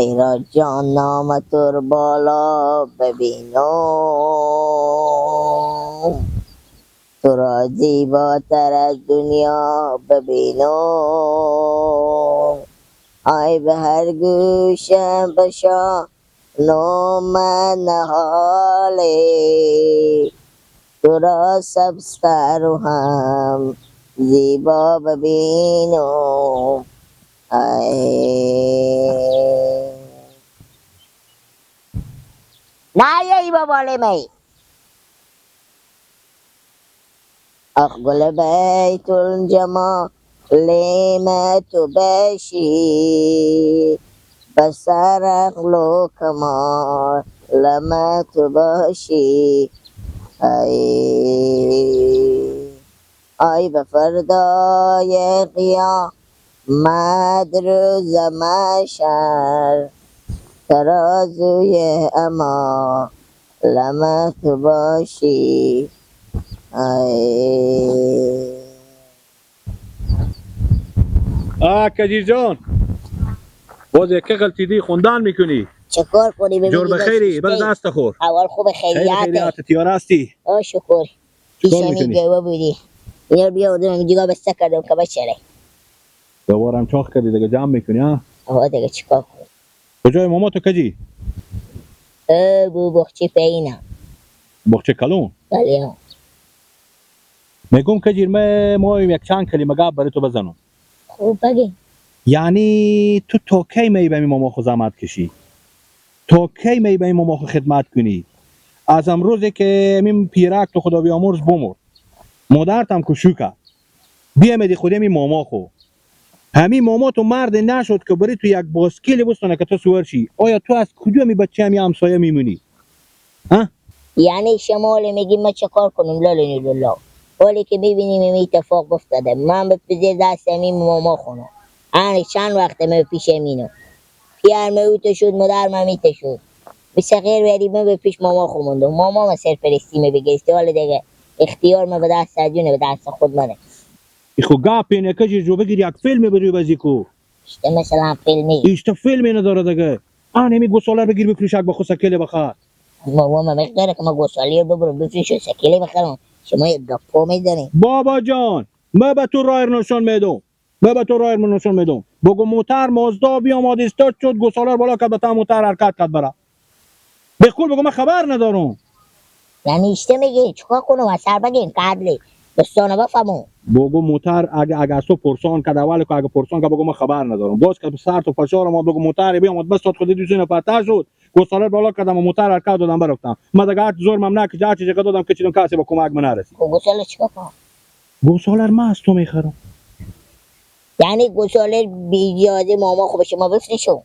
ایرا جان نام تور بالا ببینم، تو را زیباتر از دنیا ببینم. آی به هر گوشم بشا نوم نهاله، تو را سبزتر و هم زیبا ببینم. نه ای بابا می اخ گل بیت الجمال ما تو باشی، بسر عقل و کمال لما تو باشی. ای به فردای قیامت روز محشر، ترازوی اما لما تو باشی. آه کجیر جان، باز یک غلطیدی خوندن میکنی. چه کار کنی؟ جور بخیری، بر دست خور. اول خوب خیریات. خیریات تیار هستی؟ آه شکر. پیشانی گوه بودی. اینا رو بیاوردم اینجا بسته کردم که بچره. دوباره هم چاخ کردی دیگه، جمع میکنی ها؟ آه دیگه چیکار کنم؟ کجای ماما تو کجی؟ بو بخچه پایینم. بخچه کلون؟ بله ها. میگم کجیر ما یک چند کلمه گپ برای تو بزنم. خوب بگی. یعنی تو تا کی می به ماما خو زحمت کشی؟ تا کی می به ماما خو خدمت کنی؟ از امروزی که میم پیرک تو خدا بیامرز بمرد، مادرت هم کشو کرد، بیامدی خودی می ماما خو. همین ماما تو مرد نشد که بری تو یک باسکیل بستانه که تو سوار شی. آیا تو از کجا می بچه همی همسایه میمونی؟ ها؟ یعنی شما میگی ما چه کار کنم لاله نورالله؟ ولی که میبینیم این اتفاق افتاده، من به پزیر دست همین ماما خونم. آن چند وقت من پیش مینو پیار می شد، مادر من میته شد، به صغیر ولی من به پیش ماما خوندم. ماما ما سرپرستی می بگیرسته، ولی دیگه اختیار ما به دست ادونه، به دست خود منه. خو گپ اینه که جو بگیر یک فیلم بری بازی کو. اشته مثلا فیلمی. اشته فیلمی نداره دیگه. آن همی گوساله بگیر بفروش یک بخو سکیل بخر. ماما ما میگه که ما گوساله ببرم بفروش سکیل بخرم. شما یک گپو میزنی. بابا جان، ما به تو راه نشون میدم. ما به تو راه نشون میدم. بگو موتر مازدا بیامد استاد شد، گوساله بالا کرد به تا موتر حرکت کرد برا. به خور بگو من خبر ندارم. یعنی اشته میگی چیکار کنم؟ اثر بگین قدلی دوستانه بفهمو. بگو موتر اگه از تو پرسان کرد اول که اگه پرسان کرد بگو من خبر ندارم. باز که سر تو فشار ما بگو موتر بیامد بس خود دوست نفر شد، گوساله بالا کردم و موتر حرکت دادم برفتم. من دیگه هر زور ممنوع که هر چیزی دادم که چیزم کسی با کمک من نرسید. گوساله چیکار کنم؟ گوساله ما از تو میخرم. یعنی گوساله بی اجازه ماما خب شما بفروشو.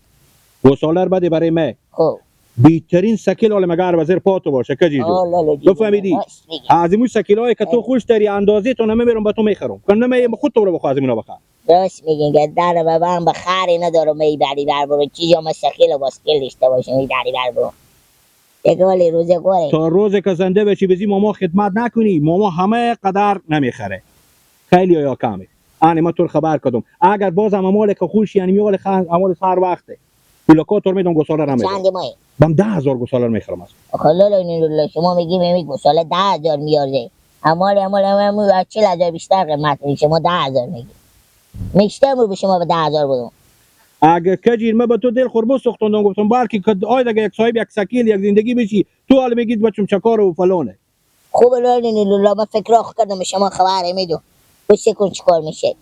گوساله بده برای من. خب بیترین سکیل حال مگر وزیر پاتو باشه کجی جو بفهمیدی؟ از این سکیلایی که تو خوش داری اندازه تو نمیبرم با تو میخرم. کنم نمی خود تو رو بخواه از اینا بخر. راست میگین که در بابام به خری ندارم میبری بر برو چیزا ما سکیل و باسکیل داشته باشم میبری بر برو. دیگه ولی روزگاره تا روز که زنده بشی بزی ماما خدمت نکنی، ماما همه قدر نمیخره. خیلی یا کمه. انا ما تو خبر کردم. اگر بازم امال که خوش یعنی میوال امال سر وقته. پولاکاتور میدم گوساله رو میدم. چند ماه؟ بم 10,000 گوساله رو میخرم از. آخه لالا شما میگی می گوساله 10,000 میارزه. امال امال امال 40,000 بیشتر قیمت میشه، شما 10,000 میگی. میشتم رو به شما به 10,000 بدم. اگه کجیر من به تو دل خربوس ساختم گفتم بلکه که آی دیگه یک صاحب یک سکیل یک زندگی بشی تو حالا میگید بچم چکار و فلانه. خوب لالا لالا من فکر کردم شما خبر میدم. بس کن چیکار میشه.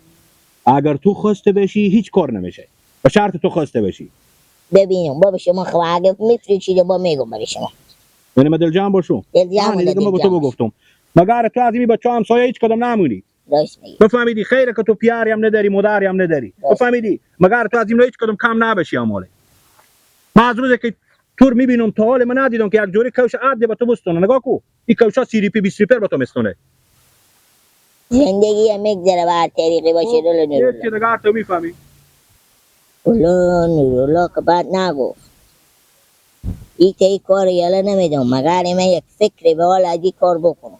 اگر تو خواسته بشی هیچ کار نمیشه. به شرط تو خواسته بشی. ببینم بابا شما خب اگه میفروشید با میگم برای شما. یعنی من دل جمع باشم. دل جمع دیگه ما به تو گفتم. مگر تو از این بچه همسایه هیچ کدام نمونی. راست میگی. بفهمیدی خیره که تو پیاری هم نداری مادری هم نداری. بفهمیدی مگر تو از این هیچ کدام کم نبشی اماله. من از روزی که تور میبینم تا حال من ندیدم که یک جوری کوش عدل به تو بستونه. نگاه کو این کوشا 30 روپی 20 روپی به تو مستونه. زندگی میگذره به هر طریقی باشه. رول نورالله. چه دیگه تو میفهمی؟ اولا نورالله که بعد نگفت این که این کار یاله نمیدم، مگر من یک فکری به حال از این کار بکنم.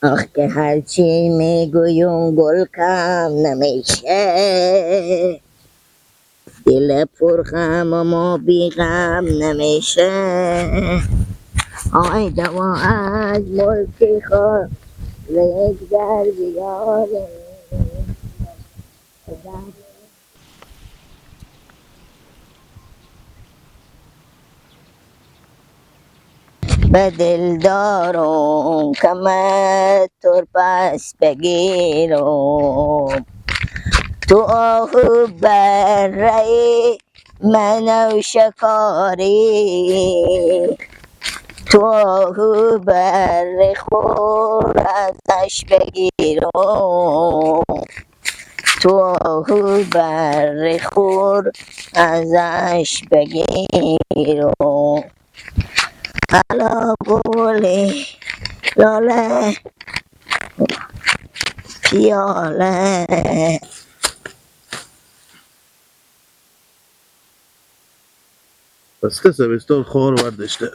آخ که هرچی میگویم گل کم نمیشه، دل پر غم ما بی غم نمیشه. آی دوا از ملک خود یک در بیاره. به دل دارم کمر تر پس بگیرم، تو آهو بره من و شکاری، تو آهو بره خور ازش بگیرم، تو آهو بره خور ازش بگیرم. علا گلی لاله پیاله. پس که سبستان خور برداشته.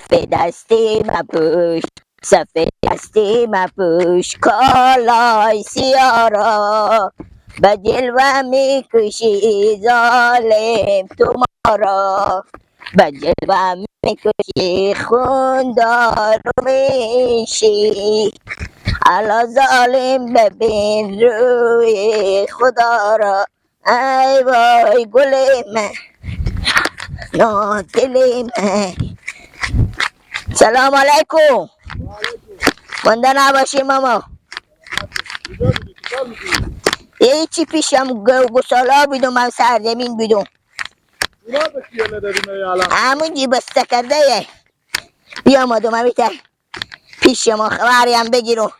به دستی مپوش، سفید دستی مپوش، کالای سیارا به جلوه میکشی ظالم تو ما را، به جلوه میکشی خون دارو میشی، علا ظالم ببین روی خدا را. ای وای گل من نادل من. سلام علیکم. مانده نباشی ماما. هیچی پیشم گسالا بیدم، من سرزمین بیدم. همون جی بسته کرده یه بیامدم همیته پیش شما خبری هم بگیرم،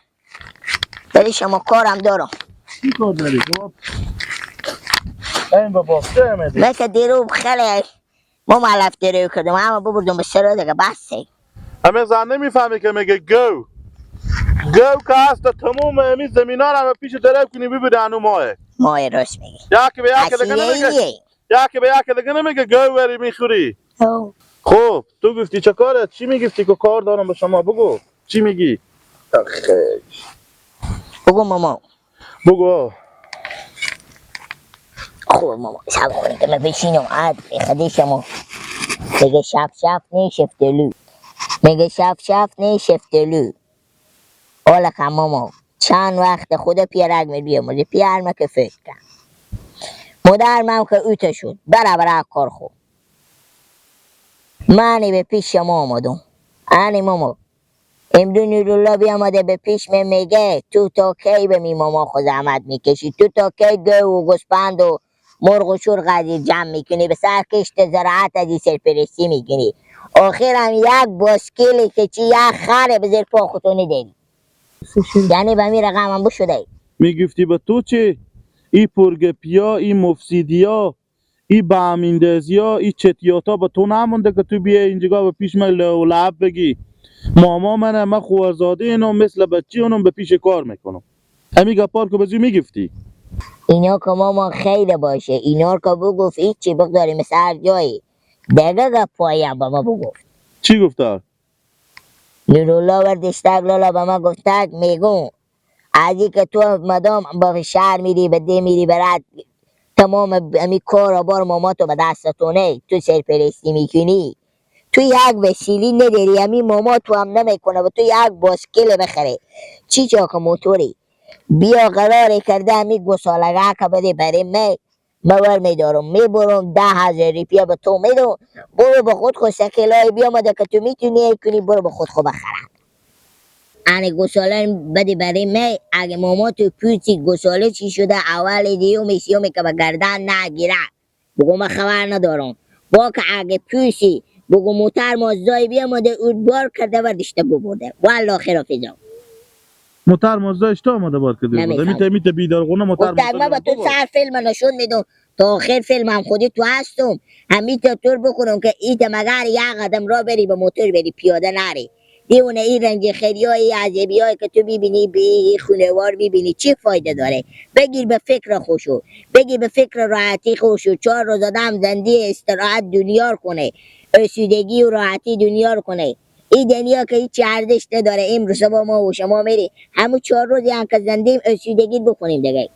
ولی شما کارم دارم. چی کار داری؟ این با بافته آمدی؟ من که دیرو خیلی ما ملف دیرو کردم، اما ببردم به سر دیگه بسته. همه زن نمیفهمی که میگه گو گو که هست تموم امی زمینا رو همه پیش درو کنی ببینی هنو ماه ماه راست میگی. یکی به یکی دیگه نمیگه، یکی به یکی دیگه نمیگه گو وری میخوری. خب تو گفتی چه کاره؟ چی میگفتی که کار دارم به شما؟ بگو چی میگی؟ بگو ماما. بگو. خب ماما شب خونی که من بشینم عد خدی شما میگه شف شف نیشفتلو، میگه شف شف نیشفتلو. حالا که ماما چند وقت خود پیرک می بیاموزه پیر ما که فکر کن مادر من که اوته شد بره بره کار خوب. منی به پیش شما آمدم. انی ماما امرو نورالله بیامده به پیش من میگه تو تا کی به می ماما خود زحمت میکشی، تو تا کی گو و گوسفند و مرغ و شور قدیر جمع میکنی، به سر کشت زراعت ازی سرپرستی میکنی، آخرم یک باسکیلی که چی یک خره به زیر پا خودتو نداری. یعنی به می رقم هم بشده. میگفتی به تو چه؟ ای پرگپیا، ای مفسیدیا، ای بهمیندازیا، ای چتیاتا به تو نمونده که تو بیای اینجا به پیش من لو لعب بگی ماما منه، من خوارزاده اینم، مثل بچه اونم به پیش کار میکنم. همی گپار که بزی میگفتی اینا که ماما خیلی باشه، اینا که بگفت هیچی بگذاریم مثل هر جایی دیگه گپایی هم به ما بگفت. چی گفته؟ نورالله وردشتک لالا به ما گفتک میگم از این که تو مدام با شهر میری به ده میری برد تمام امی کار و بار ماما تو به دستتونه، تو سرپرستی میکنی، تو یک وسیلی نداری، امی ماما تو هم نمیکنه و تو یک باسکل بخره چی چا که موتوری بیا قرار کرده امی گسالگه که بده برای می من ور میدارم میبرم 10,000 روپیه به تو میدم، برو به خود خود سکلای بیامده که تو میتونی کنی، برو به خود خود بخرم. انی گساله بده برای می اگه ماما تو پوچی گساله چی شده اول دیومی سیومی که به گردن نگیره بگو من خبر ندارم، با که اگه پوسی بگو موتر مازدای بیامده اون بار کرده برداشته ببرده والله خیرافیزا. موتر مازدا اشتا آمده بار کرده بوده. میته بیدار خونه موتر مازدا. من با تو سر فیلم نشون میدم تا آخر فیلم هم خودی تو هستم، همین طور بکنم که ایت مگر یک قدم را بری به موتور بری پیاده نری. دیونه این رنگ خیریای عجیبیای که تو میبینی به این خونوار میبینی چی فایده داره؟ بگیر به فکر خوشو، بگیر به فکر راحتی خوشو. 4 روز آدم زندگی استراحت دنیا کنه، اسودگی و راحتی دنیا کنه. این دنیا که هیچ ارزش نداره. امروز با ما و شما میری همون 4 روزی هم که زندیم اسودگی بکنیم دیگه.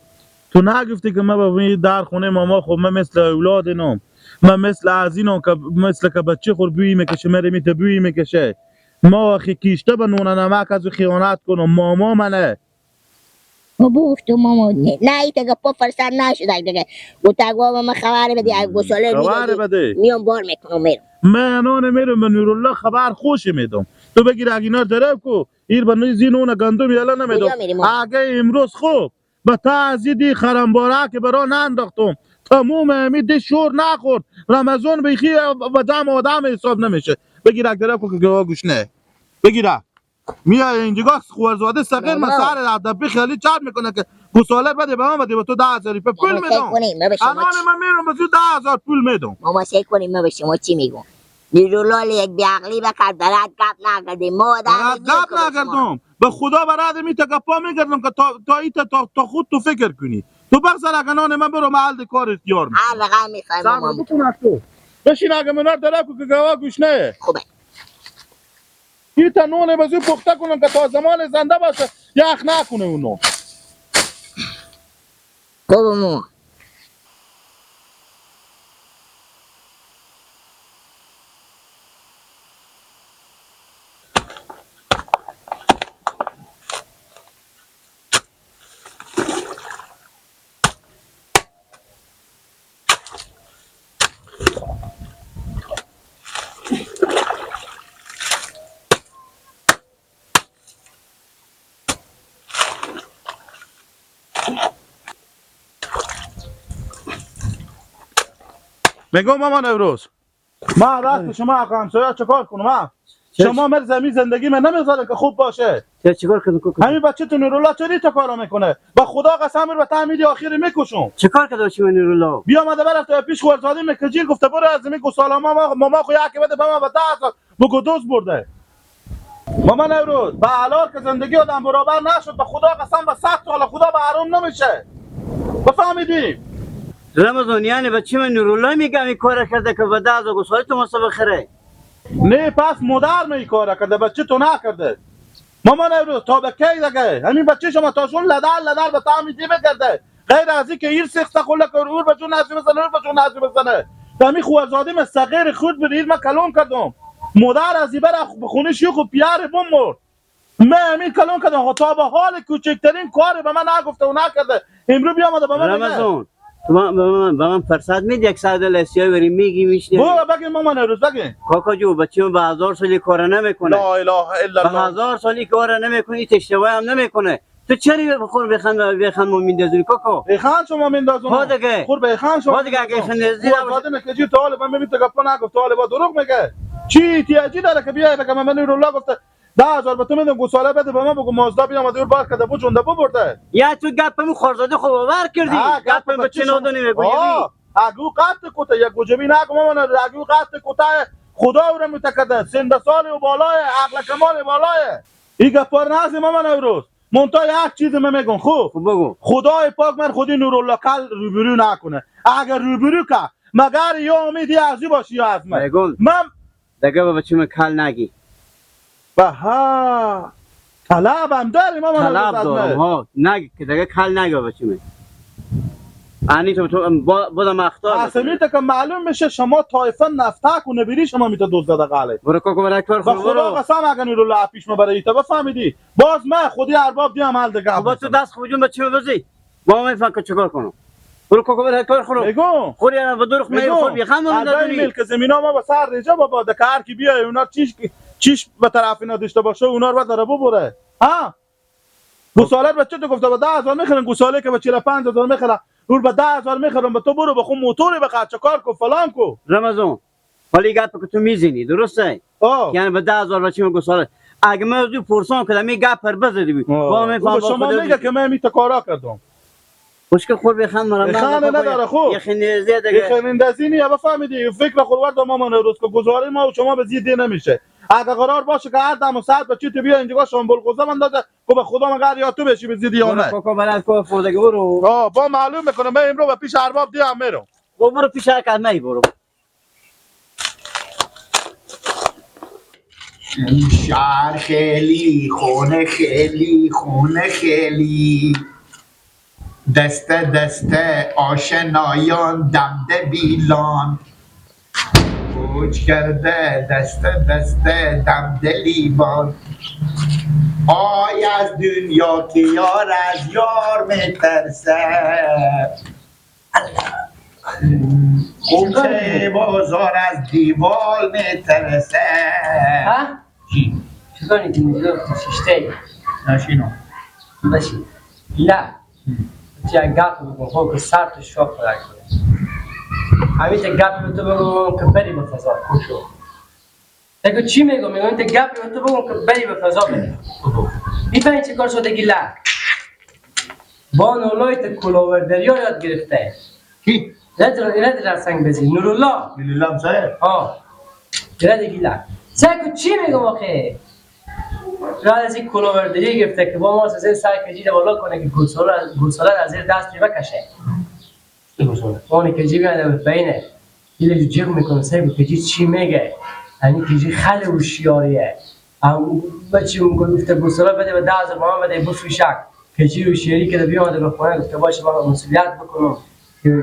تو نگفتی که من با در خونه ماما خب من مثل اولاد نم، من مثل از اینم که مثل که بچه خور بویی میکشه، میره میته بویی میکشه. ما آخی کیشته به نون نمک از خیانت کنم. ماما منه. بابا گفت ماما نه این دیگه پا فرصت نشد دیگه. گفت اگه من خبر بدی اگه گساله میدادی میام بار میکنم میرم. من نان میرم به نورالله خبر خوش میدم. تو بگیر اگه اینا درب کو ایر به زین اون گندم یلا نمیدم. اگه امروز خوب به تعزیدی خرمباره که برا ننداختم تموم امید شور نخورد. رمضان بیخی و دم آدم حساب نمیشه. بگیر اگه درب کو که گوش نه بگیر میای اینجا خورزاده صغیر من سر ادب خیلی چرب میکنه که گساله بده به من بده به تو 10,000 پول میدم. الان من میرم به تو 10,000 پول میدم. ماما سعی کنیم من به شما چی میگم. نیرولال یک بیعقلی بکرد برات گپ نکردیم. ما برات گپ نکردم به خدا برات می تا گپا میکردم که تا ایت تا خود تو فکر کنی. تو بگذار اگه نان من برو محل کار اختیار میکنم. هر رقم میخوای ماما تو بشین اگه من درک که گوا گوش نه. خوبه این تا نونه بزرگ پخته کنم که تا زمان زنده باشه یخ نکنه اونو. خوب ماما. میگم مامان امروز ما راست شما آقا همسایه چیکار کنم؟ شما مر زمین زندگی من نمیذاره که خوب باشه. چیکار کنم؟ همین بچه تو نورالله چری تا کارا میکنه؟ با خدا قسم به تعمیدی آخری میکشم. چیکار کرده چی من نورالله؟ بیا اومده برفت پیش خورزاده میکجیر گفته برو از زمین گسالا ماما خو یکی بده به من به 10,000 بگو دوز برده. مامان امروز به حلال که زندگی آدم برابر نشد به خدا قسم به 100 سال خدا به حرام نمیشه. بفهمیدیم رمضان یعنی بچه من نورالله میگم این کار کرده که به 10,000 گساله تو مسابقه بخره. نه پس مادر می کار کرده بچه تو نکرده. مامان امروز تا به کی دیگه همین بچه شما تاشون لدر لدر به تعمیدی بکرده غیر از اینکه ایر سخت خله که اور بچون نزی بزنه اور بچون نزی بزنه. همین خوارزاده من صغیر خود بریر من کلون کردم. مادر از بر خونه شیخ و پیار بم مرد. من همین کلون کردم تا به حال کوچکترین کار به من نگفته و نکرده. امروز بیامده به من رمضان تو به من فرصت میدی یک ساعت لسیای بریم میگی میشنی؟ برو بگی مامان امروز بگی کاکا جو بچه من به 1000 سالی کار نمیکنه. لا اله الا الله. به 1000 سالی کار نمیکنه، هیچ اشتباهی هم نمیکنه. تو چرا بخور بخند بخند ما میندازونی کاکا؟ بخند شما میندازونی. ها دیگه خور بخند شما. ها دیگه اگه خندزی نباشه میگه تو حال من ببین تو گپ نگفت تو حال با دروغ میگه. چی احتیاجی داره که بیای بگم من نورالله گفته 10,000 به تو میدم گوساله بده به من بگو مازدا بیام از بار کده بجونده ببرده. یا تو گپمو خورزاده خب باور کردی گپم به چه نادونی میگویی؟ اگو قط کوته یک گوجبی نگو من اگو قط کوته خدا او رو متکده سند سال و بالای عقل کمال بالای این گپار نازی من امروز مونتا یک چیز من میگم. خوب بگو خدای پاک من خودی نورالله کل روبرو نکنه. اگر روبرو که مگر یا امیدی از او باشی یا از من. من دیگه بابا چی من کل نگی. بها طلب هم داری مامان؟ طلب دارم ها. نگی که دیگه کل نگی بابا چی من انی تو بازم اخطار اصلا که معلوم میشه شما طایفه نفتک و نبیری شما میته دوز زده قله. برو کاکو برای کار خود خدا قسم اگه نورالله پیش ما برای ایتا بفهمیدی باز من خودی ارباب دی عمل دیگه. با تو دست خود جون بچه بزی با من فکر چیکار کنم. برو کاکو برای کار خود میگم خوری انا بدرخ می خور بیخم من ملک زمینا ما با سر ریجا بابا دکار کی بیای اونا چیش به طرف اینا داشته باشه اونا رو داره ببره. ها گوساله بچه تو گفته با 10,000 میخرن گوساله که با 45,000 میخرن اور با 10,000 میخرن به تو برو بخو موتور بخر چه کار کو فلان کو. رمضان حالی گپ که تو میزنی درسته؟ یعنی به 10,000 بچه من گوساله اگه من از پرسان کردم می گپ پر بزدی بی با من فهم شما میگه که من می کارا کردم. مشکل خور بخند مرا بخند نداره. خوب یه خندزی دیگه یه خندزی نی بفهمیدی فکر خورورد مامان روز که گزاره ما و شما به زیده نمیشه. اگه قرار باشه که هر دم و ساعت بچه تو بیا اینجا شامبل قوزه من داده که به خدا مگر یا تو بشی به زیدی یا نه. کاکا بلد کو فودگی برو. با معلوم میکنم من امروز به پیش ارباب دی هم میرم. برو پیش هر کس برو. شهر خیلی خونه خیلی خونه خیلی دسته دسته آشنایان دمده بیلان کوچ کرده دسته دسته دمده لیوان آی از دنیا که یار از یار میترسه خوبه بازار از دیوال میترسه. ها؟ چی؟ چطور نیتی میزو ششته؟ نشینو باشی لا چه گپ بگم خب که سر تو شاپ کنه همین تا گپ تو بگم که بری به فضا خوشو تگو چی میگم؟ میگم تا گپ تو بگم که بری به فضا بری میفهمی چه کار شده گیلا با نولای تا کلاور دریا یاد گرفته کی؟ ندر سنگ بزی نورالله نورالله همسایه؟ ها رد گیلا سگو چی میگم آخه؟ رد از این کلاوردری گرفته که با ما از سر کجی بالا کنه که گلساله از زیر دست بکشه. اون کجی میاد به بینه یه جیغ میکنه سگو کجی چی میگه؟ یعنی کجی خیلی هوشیاریه. بچه اون گفته گلساله بده به 10,000 تومان بده بفروشک. کجی هوشیاری که بیامده به خونه گفته باشه من مسئولیت بکنم که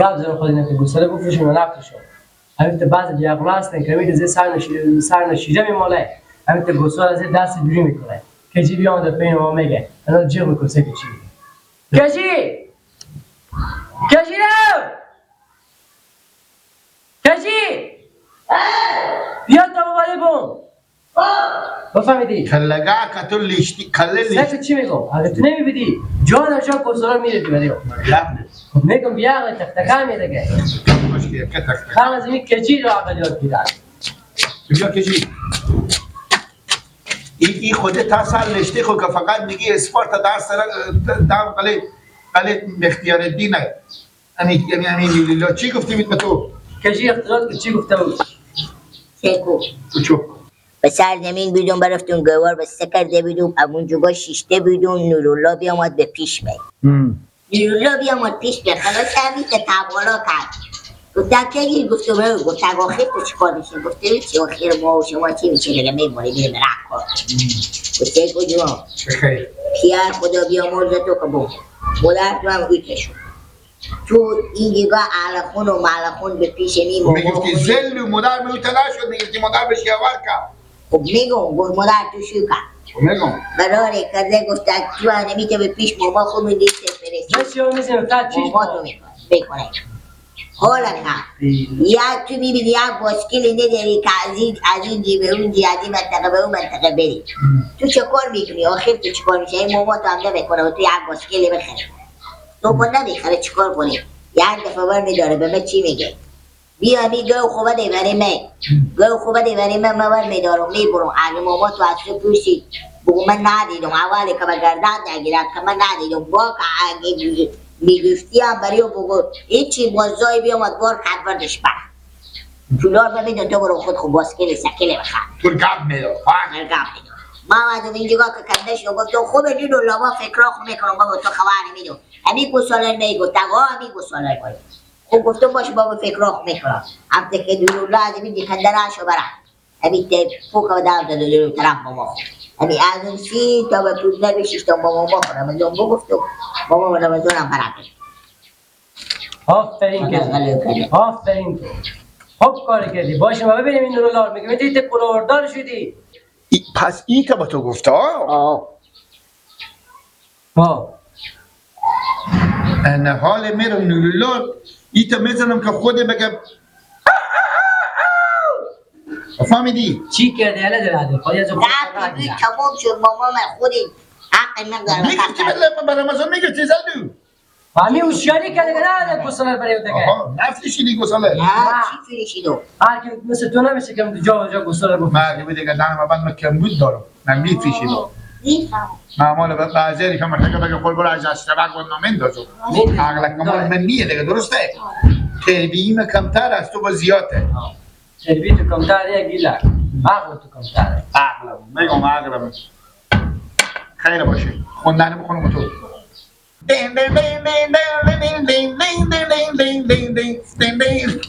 گپ زدن خود اینا که گوساله بفروشیم و نفروشیم. همین بعضی بیعقلا هستن که همین زیر سر نشیره میماله همین گوساله از دست بیرون میکنه کجی بیامده پین ما میگه الان جیغ میکنه سه کجی کجی کجی رو کجی بیا تا باباله بوم بفهمیدی کلگه کتو لیشتی کله لیشتی سه چی میگم اگه تو نمیبینی جا در جا گوساله میره تو بریو میگم بیا آقای تختخه میده که خیلی از این کجی رو عقل یاد گیرن بیا کجی این خوده تا سر لشته خود که فقط میگی اسپارتا در سر دم قلی قلی اختیار الدینه همین لیلا چی گفتی به تو؟ کجی اختلاط که چی گفته بود؟ سکو تو چو به سر زمین بیدون برفتون گوار به سه کرده بیدون اونجوگا شیشته بیدون نورالله بیامد به پیش می نورالله بیامد پیش می خلاص همین که تبالا کرد گفتم که گفتم رو گفتم آخر تو چیکار میشه؟ گفته چی آخر ما و شما چی میشه دیگه میمونی میره برق کار گفته کجا؟ پیر خدا بیامرزه تو که بون مادر تو هم اویته شد تو این دیگه اهل و ملخون به پیش می میگفتی زل و مادر میوته نشد میگفتی مادر بهش یاور کرد. خب میگم گفت مادر تو شو کرد میگم براره کرده گفت تو نمیته به پیش ماما خود میدی فرستی ماما تو میکنه حالا نه یا تو میبینی یا باسکل نداری که از این جی به اون جی از این منطقه به اون منطقه بری تو چه کار میکنی؟ آخر تو چه کار میشه؟ این ماما تو هم نمیکنه و تو یک باسکل بخری تو با نمیخره چیکار کنی؟ یک دفعه بر میداره به من چی میگه؟ بیا می گو خوبه دی برای من گو خوبه دی برای من من بر میدارم میبرم اگه ماما تو از تو پرسید بگو من ندیدم اولی که به گردن نگیرم که من ندیدم با که اگه میگفتی هم برای بگو هیچی بازای بیامد بار کد بردش بر پولار ببینم تو برو خود خوب باسکل سکل بخر تو گپ میداد گپ میداد ما از اینجا که کنده شد گفتم خوب نینو لاوا فکرا خو میکنم بابا تو خبر نمیدم همی گوساله میگفت آقا همی گوساله باید خب گفتم باشه بابا فکرا خو میکنم هم که دولولا از این کنده نشو برم همی فوق و دم داد دولو طرف بابا خو همی از اون سی تا به پول نبشیشتم بابا ما خورم از اون بگفتم بابا رمضانم برم. آفرین کردی آفرین تو خوب کار کردی باشه ما ببینیم این نورالله میگه میتونی کلاهبردار شدی. پس این که با تو گفته آه آه نه حال میرم نورالله ایتا میزنم که خود بگم فهمیدی؟ چی کردی هله داره خواهی از خود تمام شد ماما من خودی حق من دارم میگفتی برای رمضان میگفتی زلدو همین هوشیاری کرده که نه گوساله برای دیگه آها نفروشیدی گوساله نه چی فروشیدو هر کی مثل تو نمیشه که جا جا گوساله بفروشه. من اگه دیگه دارم بعد من کمبود دارم من میفروشیدم من مال بعضی که مرتکب بگه خود برو از اشتباه گون نمیندازم عقل کمال من نیه دیگه درسته تربییم کمتر از تو با زیاده تربیت تو کمتر یه گیلک عقل تو کمتره عقلم میگم عقلم خیر باشه خوندن بخونم تو دین دین دین دین دین دین دین دین دین دین دین دین دین دین.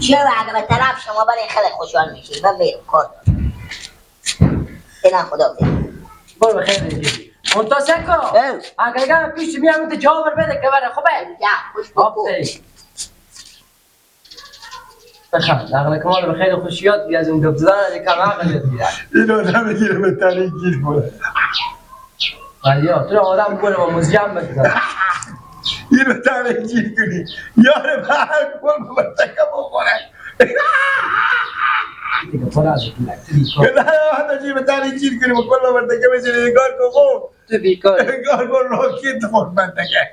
چرا اگه به طرف شما برای خیلی خوشحال میشی. من میرم کار دارم. فعلا خدا برو بخیر دیگه. اون سکو اگر دیگه پیش میام تو جواب بده که بره خوبه. یا خوش بکن. آفرین. بخند عقل کمال به خیر خوشیات بی از اون گپ زدن از کم عقل یاد گیرد. این آدم گیره به تنه گیر کنه. ولی تو آدم برو با مزیم بگذار. این به تنه گیر کنی یار به کل مرتکه بخوره. دیگه پر از تو بیکار. نه آدم به تنه گیر کنی با کل مرتکه بزنی. کار کن. تو بیکار. کار کن راکت خورد منطقه.